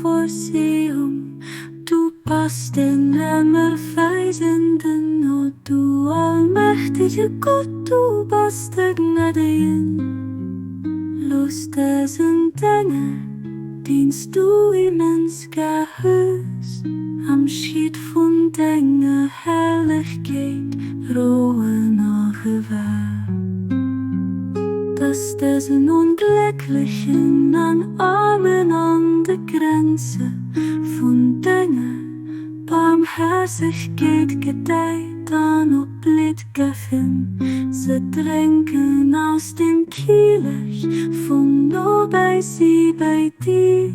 Vorsehung, du bass den Ëmmerwäisenden, o du allmächtege Gott, du bass de Gnädegen. Looss dësen Dénger, deen s du immens gär hues, am Schiet vun denger Herrlechkeet rouen a gewähr, dass dësen Onglécklechen an Aarmen an de Grenze vun denger Barmhäerzegkeet gedäit an opblitt. Geffen, se drénken aus dem Kielech vum Nobäi si bäi dir,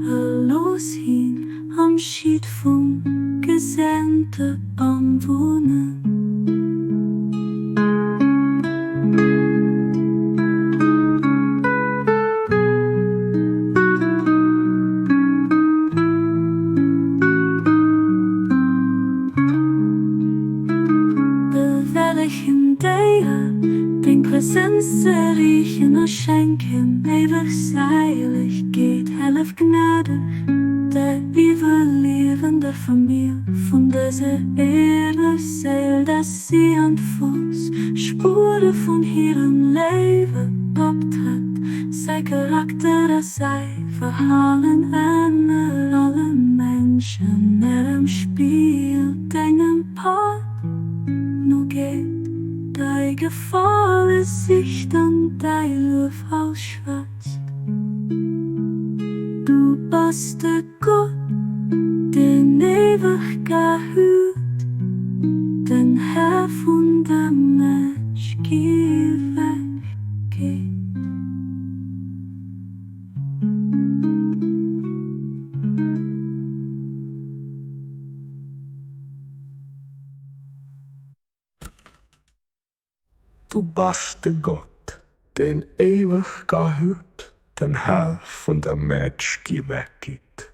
a looss hien am Schiet vum geseente Bam wunnen. Bewälleg him d'Éier, deng Präsenz ze riichen a schenk him éiweg Seilegkeet. Hellef gnädeg der iwwerliewender Famill vun dëser Éiereséil, dass si an d'Fouss Spuere vun hirem léiwe Papp trëtt, säi Charakter a säi Verhalen ënner alle Mënschen erëmspigelt dengem Papp no geet däi Gefale sicht an däi Luef ausschwätzt. Du bass de Gott, deen éiweg gehüt, den Här vun der Mënschgewechkeet. Du bass de Gott, deen éiweg gehüt, den Här vun der Mëtschgewechkeet.